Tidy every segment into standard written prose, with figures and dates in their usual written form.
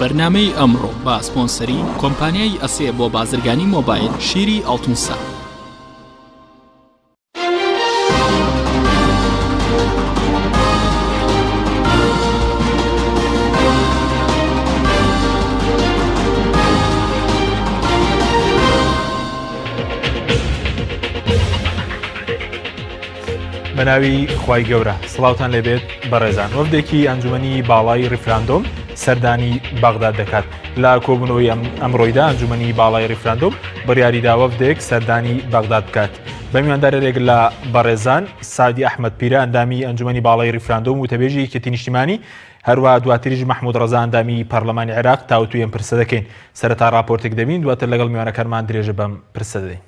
بەرنامەی ئەمڕۆ بە سپۆنسەری کۆمپانیای ئەسێ بۆ بازرگانی مۆبایل شیری ئاڵتونسا. بەناوی خوای گەورە سڵاوتان لێبێت بەڕێزان وەفدێکی ئەنجومەنی باڵای ڕیفراندۆم سەردانی بەغداد دەکات لە کۆبوونەوەی ئەمڕۆیدا ئەنجومەنی باڵای ڕیفراندۆم بڕیاریدا وەفدێک سەردانی بەغداد بکات بە میواندارێک لە بەڕێزان سادی ئەحمد پیرە ئەندامی ئەنجومەنی باڵای ڕیفراندۆم و تەبێژی یەکێتی نیشتیمانی هەروە دواتریش مححمود ڕەزا ئەندامی پەرلەمانی عێراق تاوتوێ ئەم پرسە دەکەین سەرەتا راپۆرتێک دەبین دواتر لەگەڵ میوانەکانمان درێژە بەم پرسە دەدەین.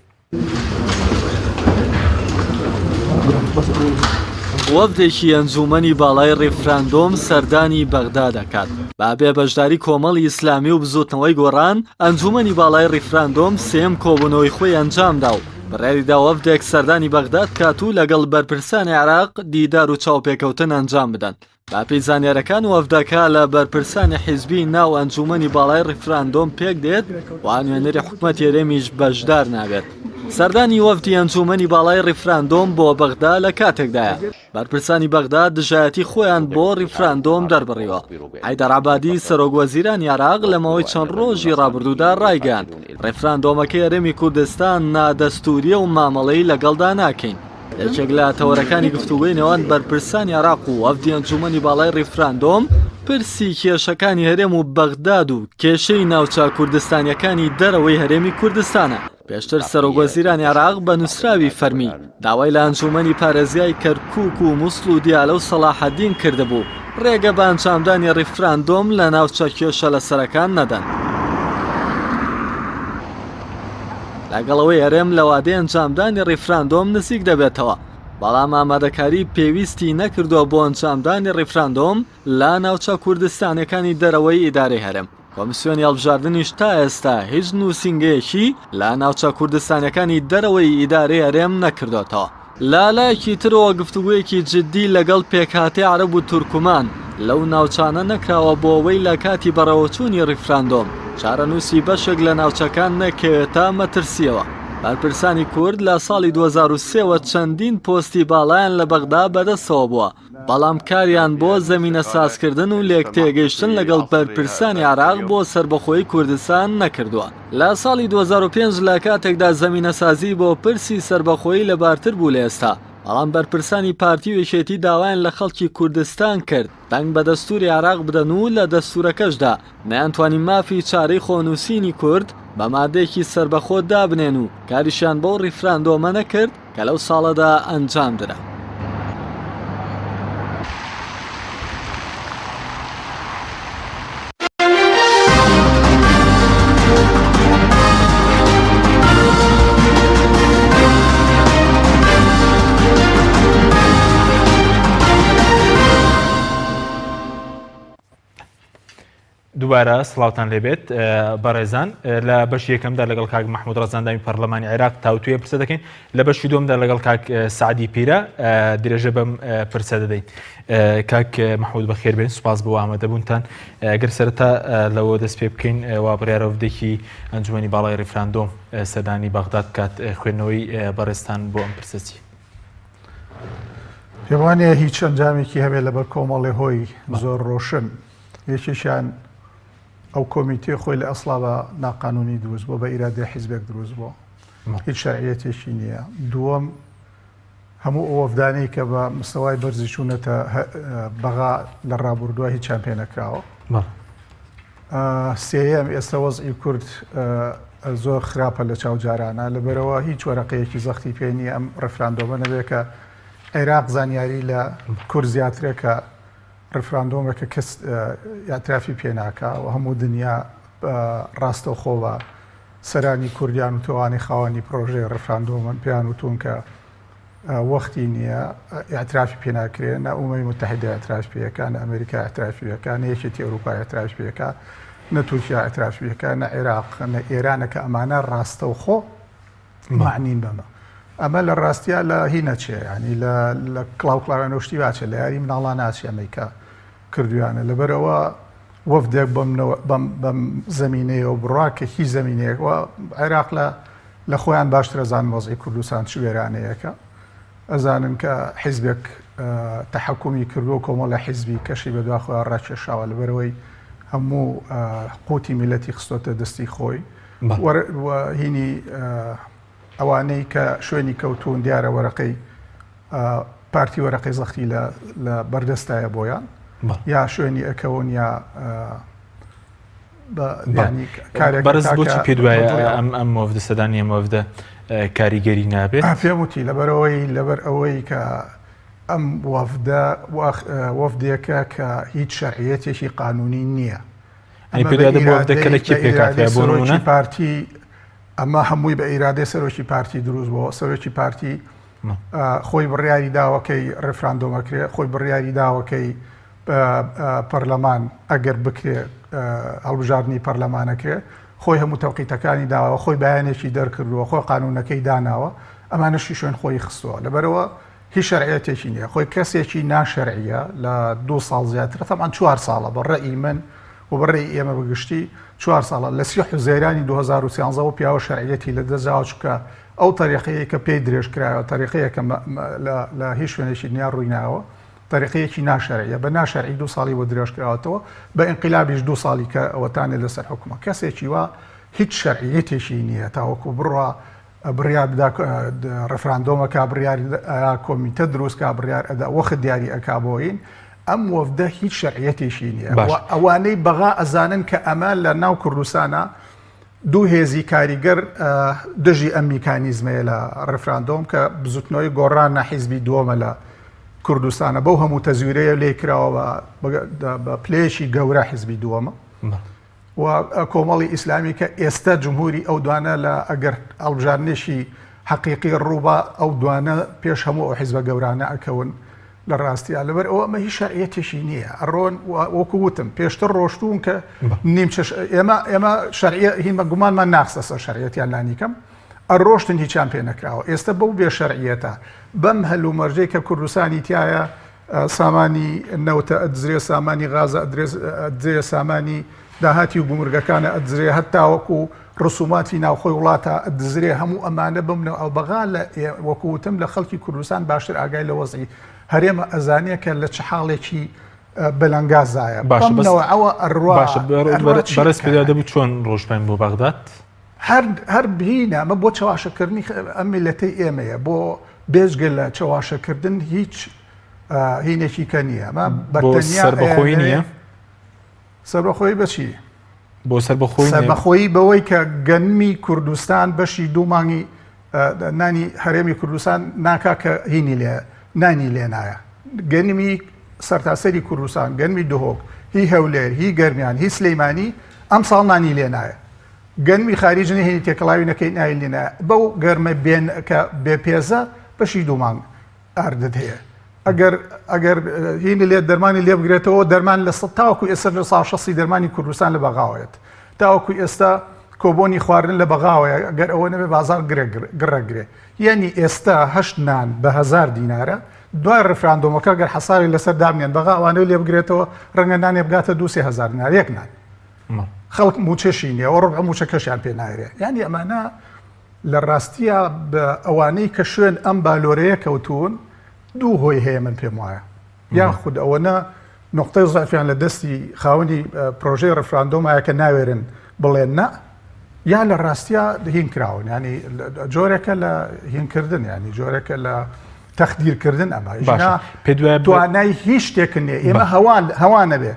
وەفدێکی ئەنجوومەنی باڵای ڕیفراندۆم سەردانی بەغدا دەکات. بە بێ بەشداری کۆمەڵی ئیسلامی و بزووتنەوەی گۆڕان، ئەنجوومەنی باڵای ڕیفراندۆم سێیەم کۆبوونەوەی خۆی ئەنجامدا و بڕیاریدا وەفدێک سەردانی بەغدا بکات و لەگەڵ بەرپرسانی عێراق دیدار و چاوپێکەوتن ئەنجام بدەن. بەپێی زانیارەکان وەفدەکە لە بەرپرسانی حیزبی ناو ئەنجوومەنی باڵای ڕیفراندۆم پێکدێت و نوێنەری حکومەتی هەرێمیش بەشدار نابێت. سەردانی وەفدی ئەنجوومەنی باڵای ڕیفراندۆم بۆ بەغدا لە کاتێکدایە بەرپرسانی بەغدا دژایەتی خۆیان بۆ ڕیفراندۆم دەربڕیوە. حەیدەر عەبادی سەرۆک وەزیرانی عێراق لە ماوەی چەند ڕۆژی ڕابردوودا ڕایگەیاند ڕیفراندۆمەکەی هەرێمی کوردستان نادەستووریە و مامەڵەی لەگەڵدا ناکەین. یەکێک لە تەوەرەکانی گفتوگۆی نێوان بەرپرسانی عێراق و وەفدی ئەنجوومەنی باڵای ڕیفراندۆم پرسی کێشەکانی هەرێم و بەغداد و کێشەی ناوچە کوردستانیەکانی دەرەوەی هەرێمی کوردستانە. پێشتر سەرۆکوەزیرانی عێراق بە نووسراوی فەرمی داوای لە ئەنجوومەنی پارێزگای کەرکووک و موسڵ و دیالە و سەڵاحەدین کردبوو ڕێگە بە ئەنجامدانی ڕیفراندۆم لە ناوچە کێشە لەسەرەکان نەدەن. لەگەڵ ئەوەی هەرێم لە وادەی ئەنجامدانی ڕیفراندۆم نزیک دەبێتەوە، بەڵام ئامادەکاری پێویستی نەکردووە بۆ ئەنجامدانی ڕیفراندۆم لە ناوچە کوردستانیەکانی دەرەوەی ئیدارەی هەرێم. کۆمسیۆنی هەڵبژاردنیش تا ئێستا هیچ نووسینگەیەکی لە ناوچە کوردستانیەکانی دەرەوەی ئیدارەی هەرێم نەکردۆتەوە. لە لایەکی ترەوە گفتوگۆیەکی جددی لەگەڵ پێکهاتەی عەرەب و تورکمان لەو ناوچانە نەکراوە بۆ ئەوەی لە کاتی بەڕێوەچوونی ڕیفراندۆم چارەنووسی بەشێک لە ناوچەکان نەکەوێتە مەترسییەوە. بەرپرسانی کورد لە ساڵی 2003 وە چەندین پۆستی باڵایان لە بەغدا بەدەستەوە بووە، بەڵام کاریان بۆ زەمینەسازکردن و لێکتێگەیشتن لەگەڵ بەرپرسانی عێراق بۆ سەربەخۆیی کوردستان نەکردووە. لە ساڵی 2005 لە کاتێکدا زەمینەسازی بۆ پرسی سەربەخۆیی لەبارتر بوو لە ئێستا، بەڵام بەرپرسانی پارتی و یەکێتی داوایان لە خەڵکی کوردستان کرد دەنگ بە دەستووری عێراق بدەن و لە دەستوورەکەشدا نەیانتوانی مافی چارەی خۆنووسینی کورد بە مادەیەکی سەربەخۆ دابنێن و کاریشیان بەو ڕیفراندۆمە نەکرد کە لەو ساڵەدا ئەنجام درا. دووبارە سڵاوتان لێبێت بەڕێزان لە بەشی یەکەمدا لەگەڵ کاک مححمود ڕزاندامی پەرلەمانی عێراق تاوتوێ پرسە دەکەین لە بەشی دومدا لەگەڵ کاک سعدی پیرە درێژە بەم پرسە دەدەین کاک مححمود بەخێر بێن سوپاس بۆ ئامادەبوونتان گەر سەرەتا لەوە دەست پێ بکەین وا بڕیارە وفدێکی ئەنجومەنی باڵای ڕیفراندۆم سەردانی بەغداد بکات خوێندنەوەی بەڕێزتان بۆ ئەم پرسە چی؟ پێم وانییە هیچ ئەنجامێکی هەبێت لەبەر کۆمەڵێ هۆی زۆر ڕۆشن یەکێکیان ئەو کۆمیتێ خۆی لە ئەسڵا بە ناقانونی دروست بووە بە ئیرادەی حیزبێک دروست بووە هیچ شەرعیەتێکی نییە دووەم هەموو ئەو وەفدانەی کە بە مستەوای بەرزی چوونەتە بەغا لە ڕابردووە هیچیان پێ نەکراوە سێیەم ئێستا وەزعی کورد زۆر خراپە لە چاو جارانە لەبەرەوە هیچ وەرەقەیەکی زەختی پێ نییە ئەم ڕفراندۆمە نەبێت کە عێراق زانیاری لە کورد زیاترە کە ڕفراندۆمێکە کەس ئیعترافی پێ ناکا و هەموو دنیا ڕاستەوخۆ بە سەرانی کوردیان و تۆوانی خاوەنی پرۆژەی ڕفراندۆمن پێیان وتون کە وەختی نییە ئیعترافی پێ ناکرێ نە ئومەمی موتەحیدە ئیعتراف پێ ئەکا نە ئەمریکا ئیعترافی پێ ئەکا نە یەکێتی ئەوروپا ئیعترافی پێ ئەکا نە تورکیا ئیعترافی پێ ئەکا نە عێراق نە ئێرانە کە ئەمانە ڕاستەوخۆ مەعنین بەمە ئەمە لە ڕاستیا لە هی نەچێ ینی لە کڵاو کڵاوێنە شتی واچێ لە یاری مناڵان ناچێ ئەمەی کە کردویانە لەبەرەوە. وەفدێک بەم بەم زەمینەیەوە بڕوا کە هیچ زەمینەیەک و عێراق لە لە خۆیان باشتر ئەزانن وەزعی کوردستان چ وێرانەیەکە ئەزانن کە حیزبێک تەحەکومی کردووە کۆمەڵە حیزبی کەشی بەدوا خۆیان ڕاکێشاوە لەبەرەوەی هەموو قوتی میلەتی خستۆتە دەستی خۆی هینی ئەوانەی کە شوێنی کەوتون دیارە وەرەقەی پارتی وەرەقەی زەختی لە بەردەستایە بۆیان یا شوێنی ئەکەون یا بەڕێز بۆچی پێت وایە ئەم ئەم وەفدە سەدانی ئەم وەفدە کاریگەری نابێت؟ پێم وتی لەبەرئەوەی لەبەر ئەوەی کە ئەم وەفدە وەفدێکە کە هیچ شەرعیەتێکی قانونی نییە. ئەی پێت وایە دەبوو وەفدەکە لە کێ پێکهاتبایە بۆ نموونە؟ پارتی ئەمە هەمووی بە ئیرادەی سەرۆکی پارتی دروست بووە سەرۆکی پارتی خۆی بڕیاری داوەکەی ڕێفراندۆمەکرێ خۆی بڕیاری داوەکەی پەرلەمان ئەگەر بکرێ هەڵبژاردنی پەرلەمانەکرێ خۆی هەموو تەوقیتەکانی داوە خۆی بەیانێکی دەرکردووە خۆی قانونەکەی داناوە ئەمانەشی شوێن خۆی خستووە لەبەرەوە هیچ شەرعیەتێکی نییە خۆی کەسێکی ناشەرعیە لە دو ساڵ زیاترە تەمان چوار ساڵە بە ڕەئی من و بە ڕێی ئێمە بەگشتی چوار ساڵە لە سی حوزەیرانی 2013 و پیاوە شەرعیەتی لە دەستداوە چونکە ئەو تەریقەیە کە پێی درێژ کرایەوە تەریقەیەکە لە هیچ شوێنێکی دنیا ڕووی ناوە تەریقەیەکی ناشەرعیە بە ناشەرعی دوو ساڵی بۆ درێژ کراوەتەوە بە ئینقلابیش دوو ساڵی کە ئەوەتانێ لەسەر حکومە کەسێکی وا هیچ شەرعیەتێکی نییە تاوەکو بڕوا بڕیار بدا ڕفراندۆمەکە بڕیار کۆمیتە دروستکە بڕیار ئەدا وەخت دیاری ئەک بۆین ئەم وەفدە هیچ شەرعیەتێکی نییە ئەوانەی بەغا ئەزانن کە ئەمە لە ناو کوردستانە دوو هێزی کاریگەر دژی ئەم میکانیزمەیە لە ڕفراندۆم کە بزوتنەوەی گۆڕانە حیزبی دووەمە لە کوردستانە بەو هەموو تەزویرەیە لێ کراوە بە پلەیەکی گەورە حیزبی دووەمە و کۆمەڵی ئیسلامی کە ئێستا جمهوری ئەو دوانە لە ئەگەر هەڵبژاردنێکی حەقیقی ڕووبا ئەو دوانە پێش هەموو ئەو حیزبە گەورانە ئەکەون لە ڕاستیا لەبەر ئەوە ئەمە هیچ شەرعیەتێکی نییە ئەڕۆن وەکو وتم پێشتر ڕۆشتوون کە نیمچە ئێمە ئێمە شەرعیە هین بە گومانمان ناخستە سەر شەرعیەتیان لانیکەم ئەڕۆشتن هیچیان پێ نەکراوە ئێستا بەو بێ شەرعیەتە بەم هەلومەرجەی کە کوردستانی تایە سامانی نەوتە ئەدزرێ سامانی غازە ئەدرێ سامانی داهاتی و گومرگەکانە ئەدزرێ هەتاوەکو ڕسوماتی ناوخۆی وڵاتە ئەدزرێ هەموو ئەمانە بمنەوە ئەو بەغا لە وەکو وتم لە خەڵکی کوردستان باشتر ئاگای لە وەزعی هەرێمە ئەزانێ کە لە چ حاڵێکی بەلەنگازایە باشە بەس بەمنەوە ئەوە ئەڕوا باشە ئەڕوا چی بەڕێز بکا پێدا دەبوو چۆن ڕۆژبین بۆ بەغداد؟ هەر هەر بینە ئەمە بۆ چەواشەکردنی ئەم میلەتەی ئێمەیە بۆ بێجگە لە چەواشەکردن هیچ هینێکی کە نییە ئەمە بە بۆ تەنیا سەربەخۆیی ئەیانەوێ نییە؟ سەربەخۆیی بەچی؟ بۆ سەربەخۆیی نییە؟ سەربەخۆیی بەوەی کە گەنمی کوردستان بەشی دوو مانگی نانی هەرێمی کوردستان ناکا کە هینی لێ نانی لێ نایە گەنمی سەرتاسەری کوردستان گەنمی دهۆک هی هەولێر هی گەرمیان هی سلەیمانی ئەم ساڵ نانی لێ نایە گەنمی خاریج نهێنی تێکەڵاوی نەکەی ناوی لێ نایە بەو گەرمە بێن کە بێ پێزە بەشی دوو مانگ ئاردت هەیە ئەگەر ئەگەر هینی لێ دەرمانی لێ بگرێتەوە دەرمان لە تاوەکو ئێستا لە سا شەستی دەرمانی کوردستان لە بەغاوەیەت تاوەکو ئێستا کۆبۆنی خواردن لە بەغاوەیە ئەگەر ئەوە نەبێ بازار گڕەگرێ یعنی ئێستا هەشت نان بە هزار دینارە دوای ڕفراندۆمەکە گەر حەساری لەسەر دابنێن بەغا ئەوانەی لێ بگرێتەوە ڕەنگە نانێ بگاتە دوو سێ هزار دینار یەک نان خەڵک موچەشی نییە و ڕبع موچەکەشیان پێ نایرێ یعنی ئەمانە لە ڕاستیا بە ئەوانەی کە شوێن ئەم بالۆرەیە کەوتوون دوو هۆی هەیە من پێم وایە یان خود ئەوەنە نقطەی زعفیان لە دەستی خاوەنی پرۆژەی ڕفراندۆمایە کە ناوێرن بڵێن نا یا لە ڕاستیا هین کراون ینی جۆرێکە لە هینکردن ینی جۆرێکە لە تەخدیرکردن ئەمە پێ توانای هیچ شتێک نییە ئێمە هەوان هەوا نەبێ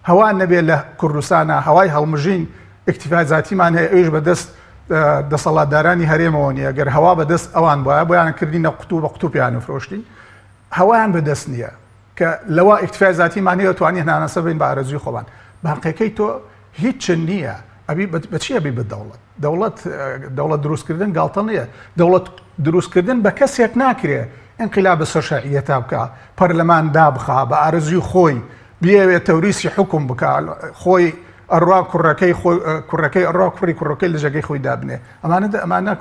هەوا نەبێ لە کوردستانا هەوای هەڵمژین ئیکتیفای زاتیمان هەیە ئەویش بە دەست دەسەڵاتدارانی هەرێمەوە نییە گەر هەوا بە دەست ئەوان بایە بۆیان کردینە قوتوو بە قوتوو پێیان فرۆشتین هەوایان بە دەست نییە کە لەوە ئیکتیفای زاتیمان هەیە توانی هەناسە بین بە ئارەزووی خۆمان باقیەکەی تۆ هیچ نییە ئەبی بەچی ئەبی بە دەوڵەت دەوڵەت دەوڵەت دروستکردن گاڵتە نییە دەوڵەت دروستکردن بە کەسێک ناکرێ ئینقلاب بەسەر شەرعیەتا بکا پەرلەمان دابخا بە ئارەزووی خۆی بیەوێت تەوریسی حوکم بکا خۆی ئەڕوا کوڕەکەی خۆی کوڕەکەی ئەڕوا کوڕی کوڕەکەی لە جێگەی خۆی دابنێ ئەمانە ئەمانە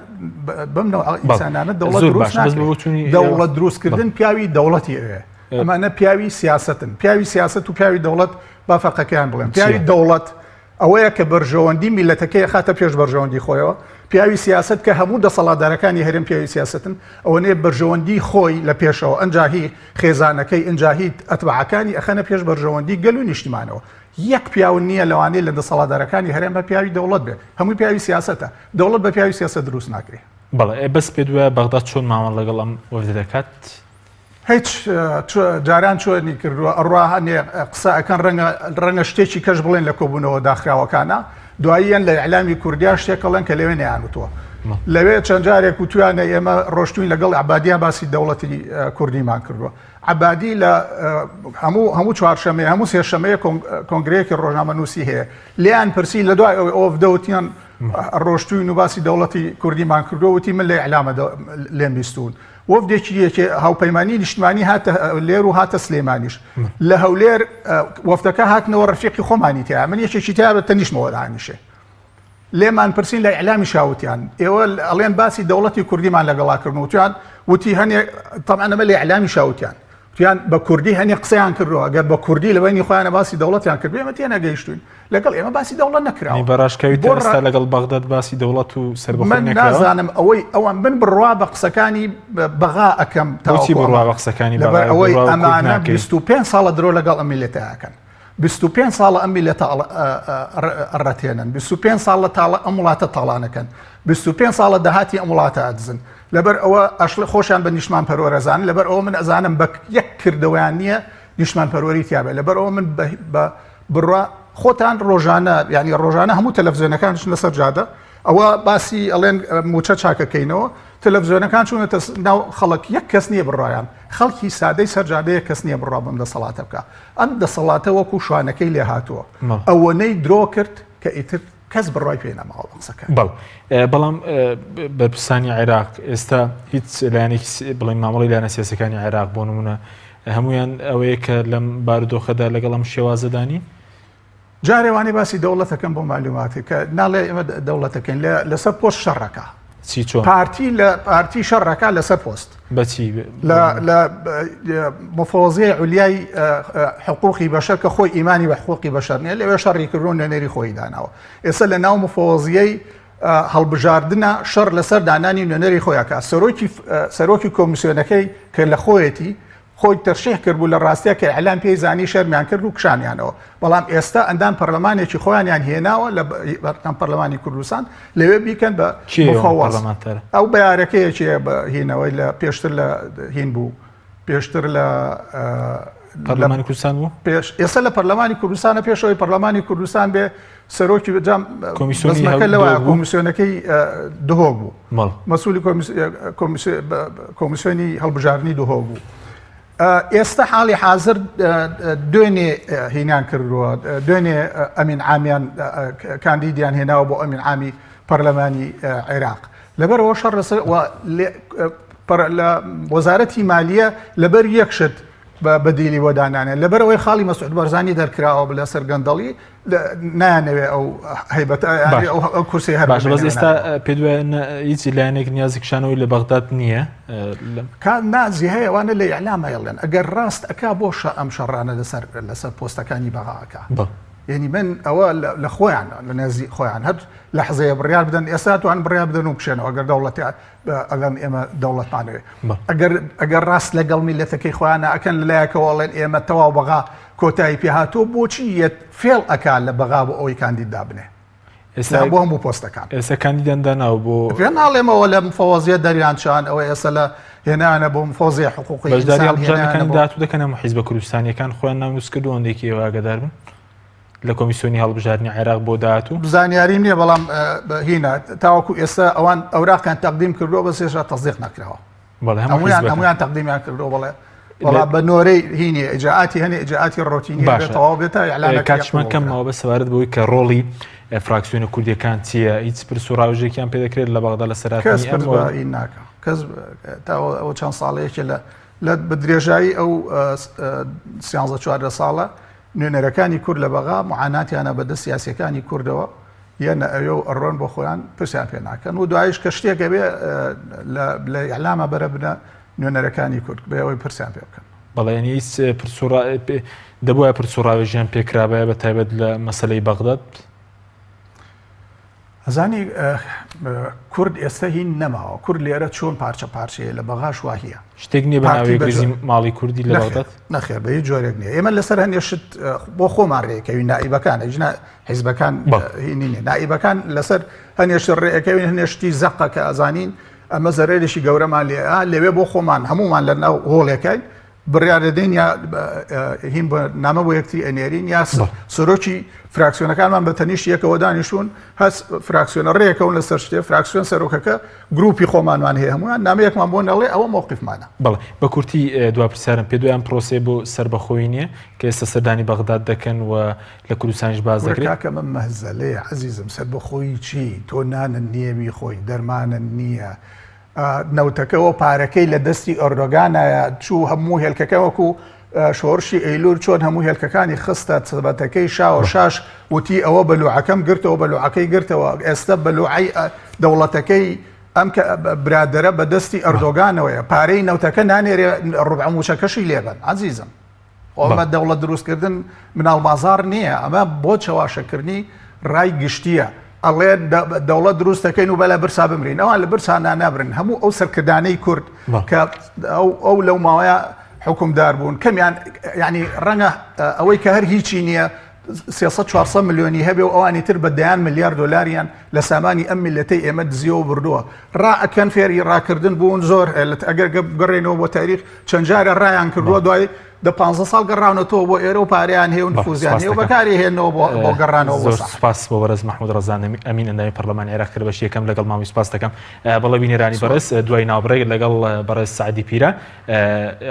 بەم نەوع ئینسانانە دەوڵەت زۆر دروست باش بەس ناکرێ. بە بۆچوونی ئێوە- دەوڵەت دروستکردن پیاوی دەوڵەتی ئەوێ ئەمانە پیاوی سیاسەتن پیاوی سیاسەت و پیاوی دەوڵەت با فەرقەکەیان بڵێم. پیاوی دەوڵەت ئەوەیە کە بەرژەوەندی میللەتەکەی ئەخاتە پێش بەرژەوەندی خۆیەوە. پیاوی سیاسەت کە هەموو دەسەڵاتدارەکانی هەرێم پیاوی سیاسەتن، ئەوەنەیە بەرژەوەندی خۆی لە پێشەوە، ئەنجا هی خێزانەکەی، ئنجا هی ئەتباعەکانی ئەخەنە پێش بەرژەوەندی گەل و نیشتیمانەوە. یەک پیاو نییە لەوانەیە لە دەسەڵاتدارەکانی هەرێم بە پیاوی دەوڵەت بێ. هەمووی پیاوی سیاسەتە. دەوڵەت بە پیاوی سیاسەت دروست ناکرێ. بەڵێ، ئێ بەس پێت وایە بەغدا چۆن مامەڵە لەگەڵ ئەم وەفدە دەکات؟ هیچ جاران چۆنی کردووە ئەڕوا هەنێ قسە ئەکەن ڕەنگە ڕەنگە شتێکی کەش بڵێن لە کۆبوونەوە داخراوەکانە دواییان لە ئیعلامی کوردیا شتێک ئەڵێن کە لەوێ نەیانوتووە لەوێ چەند جارێک وتویانە ئێمە ڕۆشتوین لەگەڵ عبادیان باسی دەوڵەتی کوردیمان کردووە عبادی لە هەموو هەموو چوارشەمەیە هەموو سێشەمەیە کۆنگرەیەکی ڕۆژنامەنووسی هەیە لێیان پرسی لە دوای ئەوەی ئەوە دەوتیان ڕۆشتوین و باسی دەوڵەتی کوردیمان کردووە وتی من لە ئیعلامە لێم بیستون وەفدێکی یەکێ هاوپەیمانی نیشتمانی هاتە هەولێر و هاتە سلێمانیش لە هەولێر وەفدەکە هاتنەوە ڕفیقی خۆمانی تیا من یەکێکی تیا بە تەنیشمەوە دانیشێ لێمان پرسین لە ئیعلامی شاوتیان ئێوە ئەڵێن باسی دەوڵەتی کوردیمان لەگەڵا کردن وتیان وتی هەنێ طبعا ئەمە لە ئیعلامی شاوتیان وتیان بە کوردی هەنێ قسەیان کردووە ئەگەر بە کوردی لە بەینی خۆیانە باسی دەوڵەتیان کردبێ ئێمە تێنەگەیشتوین لەگەڵ ئێمە باسی دەوڵەت نەکراوە. یانی بە ڕاشکاوی تا ئێستا لەگەڵ بەغداد باسی دەوڵەت و سەربەخۆی من نەکراوە؟ نازانم ئەوەی ئەوان من بڕوا بە قسەکانی بەغا ئەکەم بۆچی بڕوا بە قسەکانی لەبەر ئەوەی ئەمانە 25 ساڵە درۆ لەگەڵ ئەم میللەتە ئەکەن 25 ساڵە ئەم میللەتە ئەڕەتێنن 25 ساڵە تاڵە ئەم وڵاتە تاڵانەکەن 25 ساڵە داهاتی ئەم وڵاتە ئەدزن لەبەر ئەوە ئەشڵێ خۆشیان بە نیشتمان پەروەر ئەزانن لەبەر ئەوە من ئەزانم بە یەک کردەوەیان نییە نیشتمان پەروەری تیاابێ لەبەر ئەوە من بە بڕوا خۆتان ڕۆژانە یعنی ڕۆژانە هەموو تەلەڤزیۆنەکان چون لەسەر جادە ئەوە باسی ئەڵێن موچە چاکەکەینەوە تەلەڤزیۆنەکان چوونەتە ناو خەڵک یەک کەس نییە بڕایان خەڵکی سادەی سەرجادەیە کەس نییە بڕا بەم دەسەڵاتە بکە ئەم دەسەڵاتە وەکو شوانەکەی لێ هاتووە ئەوەنەی درۆ کرد کە ئیتر کەس بڕوای پێ نەماوە بە قسەکانی. بەڵێ بەڵام بەرپرسانی عێراق ئێستا هیچ لایەنێکی بڵێن مامەڵی لایەنە سیاسەکانی عێراق بۆ نمونە هەمویان ئەوەیە کە لەم بارودۆخەدا لەگەڵ ئەم شێوازەدانی جارێ وانەی باسی دەوڵەتەکەم بۆ معلوماتی کە ناڵێ ئێمە دەوڵەتەکەین لەسەر پۆست شەڕەکە چی چۆن؟ پارتی لە پارتی شەڕەکە لەسەر پۆست بەچی لە لە مفەوەزیەی عولیای حقوقی بەشەر کە خۆی ئیمانی بە حقوقی بەشەر نییە لەوێ شەڕی کردووە نوێنەری خۆی داناوە ئێستا لە ناو مفەوەزیەی هەڵبژاردنە شەڕ لەسەر دانانی نوێنەری خۆیەکە سەرۆکی سەرۆکی کۆمیسیۆنەکەی کە لە خۆیەتی خۆی تەرشیح کردبوو لە ڕاستیا کە ئیعلام پێی زانی شەرمیان کرد و کشانیانەوە بەڵام ئێستا ئەندام پەرلەمانێکی خۆیانیان هێناوە لە بەردەم پەرلەمانی کوردستان لەوێ بیکەن بە مفەوەز ئەو بەیارەکەیەکی بە هینەوەی لە پێشتر لە هین بوو پێشتر لە پەرلەمانی کوردستان بوو پێش ئێستا لە پەرلەمانی کوردستانە پێشەوەی پەرلەمانی کوردستان بێ سەرۆکی جام کۆمیسیۆنەکە لەوە کۆمیسیۆنەکەی دهۆک بوو مەسولی کۆمیسیۆنی هەڵبژاردنی دهۆک بوو ئێستا حاڵی حاضر دوێنێ هینان کردووە دوێنێ ئەمین عامیان کاندیدیان هێناوە بۆ ئەمین عامی پەرلەمانی عێراق لەبەرەوە شەڕ لەسەر لە وەزارەتی مالیە لەبەر یەک شت بە بەدیلی بۆ دانانێ لەبەرئەوەی خاڵی مەسعود بارزانی دەرکراوە لەسەر گەندەڵی نایانەوێ ئەو هەیبەتە ئەو کورسی هەر باشە بەس ئێستا پێت وایە هیچ لایەنێک نیازی کشانەوەی لە بەغداد نییە کا نازی هەیە وانە لە ئیعلام ئەیڵێن ئەگەر ڕاست ئەکا بۆ شە ئەم شەڕانە لەسەر لەسەر پۆستەکانی بەغا ئەکا یعنی من ئەوە لە خۆیان لە نێزی خۆیان هەر لەحزەیە بڕیار بدەن ئێستا توان بڕیار بدەن و بکشێنەوە ئەگەر دەوڵەتی ئەڵێن ئێمە دەوڵەتمانەوێ ئەگەر ئەگەر ڕاست لەگەڵ میلەتەکەی خۆیانە ئەکەن لەلایەکەوە ئەڵێن ئێمە تەواو بەغا کۆتایی پێهاتووە بۆچی یەت فێڵ ئەکا لە بەغا بۆ ئەوەی کاندید دابنێ ئێستا بۆ هەموو پۆستەکان ئێستا کاندیدان داناوە بۆ پێ ناڵێمەوە لە مفەوەزیە دەریان چان ئەوە ئێستا لە هێنانە بۆ مفەوەزیە حقوقی بەشداری هەڵبژاردنەکانی داهاتوو دەکەن هەموو حیزبە کوردستانیەکان خۆیان ناونووس کردووە هەندێکی ئێوە ئاگادار بن لە کۆمیسیۆنی هەڵبژاردنی عێراق بۆ داهاتوو؟ زانیاریم نییە بەڵام هینە تاوەکو ئێستا ئەوان ئەوراقیان تەقدیم کردووە بەس هێشتا تەسدیق نەکراوە. بەڵێ هەموویان هەموویان تەقدیمیان کردووە بەڵێ بەڵام بە نۆرەی هینی ئیجراعاتی هەنێ ئیجراعاتی ڕۆتینی باشە تەواو بێت تا ئیعلانەکە کاتیشمان کەم ماوە بەس سەبارەت بەوەی کە ڕۆڵی فراکسیۆنە کوردیەکان چییە هیچ پرس و ڕاوێژێکیان پێ دەکرێت لە بەغدا لە کەس سەراتنی پرس ئەم بە هین ناکا کەس تا ئەوە چەند ساڵەیەکە لە لە بە درێژایی ئەو سیانزە 14 ساڵە نوێنەرەکانی کورد لە بەغا معاناتیانە بە دەست سیاسیەکانی کوردەوە یەنە ئەوێ و ئەڕۆن بۆ خۆیان پرسیان پێ ناکەن و دوایش کە شتێک ئەبێ لە ئیعلامە بەرە بنە نوێنەرەکانی کورد بێ ئەوەی پرسیان پێ بکەن. بەڵێ یانی هیچ پرس و دەبوایە پرس و ڕاوێژیان پێکرابایە بە تایبەت لە مەسەلەی بەغداد؟ ئەزانی کورد ئێستا هین نەماوە کورد لێرە چۆن پارچە پارچەیە لە بەغاش واهیە شتێک نییە بە ناوی یەکڕیزی ماڵی کوردی لە بەغداد؟ نەخێر بە هیچ جۆرێک نییە ئێمە لەسەر هەندێ شت بۆ خۆمان ڕێکەوین نائیبەکان ئەجنا حیزبەکان هینی نییە نائیبەکان لەسەر هەندێ شت ڕێکەوین هەندێ شتی زەقە کە ئەزانین ئەمە زەرەرێکی گەورەمان لێ لەوێ بۆ خۆمان هەمومان لە ناو هۆڵێکین بڕیار دەدەین یا هین بە نامە بۆ یەکتری ئەنێرین یا سەرۆکی فراکسیۆنەکانمان بە تەنیشت یەکەوە دانیشتون هەس فراکسیۆنە ڕێکەون لەسەر شتێ فراکسیۆن سەرۆکەکە گروپی خۆمانمان هەیە هەموویان نامەیەکمان بۆ نەڵێ ئەوە مەوقفمانە. بەڵێ بە کورتی دوا پرسیارم پێ دوای ئەم پرۆسەیە بۆ سەربەخۆیی نییە کە ئێستا سەردانی بەغداد دەکەن و لە کوردستانیش باس دەکرێت؟ کاکە ئەمە مەهزەلەیە عەزیزم سەربەخۆیی چی تۆ نانت نییە بیخۆی دەرمانت نییە نەوتەکە و پارەکەی لە دەستی ئۆردۆگانایە چوو هەموو هێلکەکە وەکو شۆڕشی ئەیلول چۆن هەموو هێلکەکانی خستە سەبەتەکەی شاوە شاش وتی ئەوە بەلوعەکەم گرتەوە بەلوعەکەی گرتەوە ئێستا بەلوعی دەوڵەتەکەی ئەم کە برادەرە بە دەستی ئەردۆگانەوەیە پارەی نەوتەکە نانێرێ ڕبع موچەکەشی لێبەن عەزیزم ئەمە دەوڵەت دروستکردن مناڵ بازار نییە ئەمە بۆ چەواشەکردنی ڕای گشتیە ئەڵێ دەوڵەت دروست دەکەین و بەلە برسا بمرین ئەوان لە برسا نابرن هەموو ئەو سەرکردانەی کورد کە ئەو ئەو لەو ماوەیە حکومدار بوون کەمیان ینی ڕەنگە ئەوەی کە هەر هیچی نییە 300 400 ملیۆنی هەبێ و ئەوانی تر بە دەیان ملیار دۆلاریان لە سامانی ئەم میلەتەی ئێمە دزیەوە بردووە ڕائەکەن فێری ڕاکردن بوون زۆر ئەگەر گەڕێنەوە بۆ تاریخ چەند جارە ڕایان کردووە دوای دە پانزە ساڵ گەڕاونەتەوە بۆ ئێرە و پارەیان هەیە و نفوزیان هەیە و بەکاری هێنەوە بۆ بۆ گەڕانەوە بۆ زۆر سپاس بۆ بەڕێز مەحمود ڕەزا ئەمین ئەندامی پەرلەمانی عێراق کە لە بەشی یەکەم لەگەڵ مامی سپاس دەکەم بەڵێ بینەرانی بەڕێز دوای ناوبڕێک لەگەڵ بەڕێز سەعدی پیرە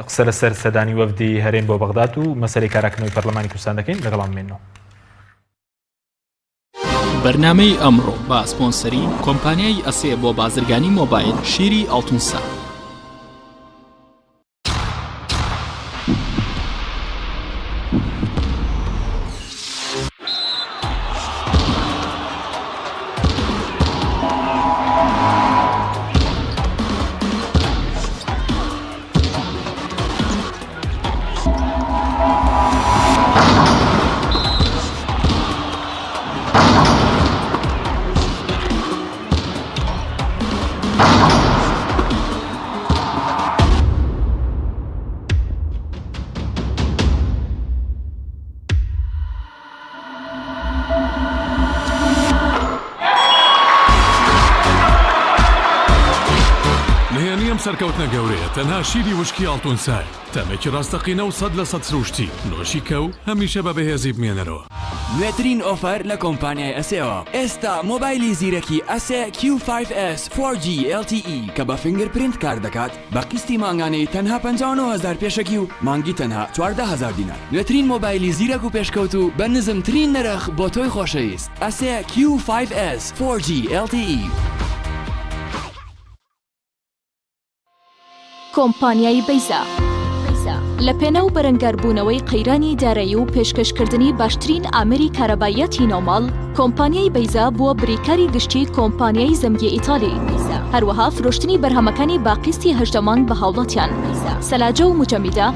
قسە لەسەر سەردانی وەفدی هەرێم بۆ بەغداد و مەسەلەی کاراکردنەوەی پەرلەمانی کوردستان دەکەین لەگەڵام بمێنەوە. بەرنامەی ئەمڕۆ بە سپۆنسەری کۆمپانیای ئەسێ بۆ بازرگانی مۆبایل شیری ئاڵتونسا. نهێنی ئەم سەرکەوتنە گەورەیە تەنها شیری وشکی ئاڵتونسایە، تامێکی ڕاستەقینە و 100% سروشتی، نۆشی کە و هەمیشە بە بەهێزی بمێنەرەوە. نوێترین ئۆفەر لە کۆمپانیای ئەسێوە، ئێستا مۆبایلی زیرەکی ئەسێ کیو فایڤ ئێس فۆر جی ئێڵ تی ئی کە بە fingerprint کار دەکات بە قیستی مانگانەی تەنها 59 هەزار پێشەکی و مانگی تەنها 14 هەزار دینار. نوێترین مۆبایلی زیرەک و پێشکەوتوو بە نزمترین نرخ بۆ تۆی خۆشەویست ئەسێ کیو فایڤ ئێس فۆر جی ئێڵ تی ئی. کۆمپانیای بەیزا لە پێناو بەرەنگاربوونەوەی قەیرانی دارایی و پێشکەشکردنی باشترین ئامێری کارەباییاتی ناوماڵ، کۆمپانیای بەیزا بووە بریکاری گشتی کۆمپانیای زەمگی ئیتالی، هەروەها فرۆشتنی بەرهەمەکانی بە قیستی 18 مانگ بە هاوڵاتیان، سەلاجە و موجەمیدە،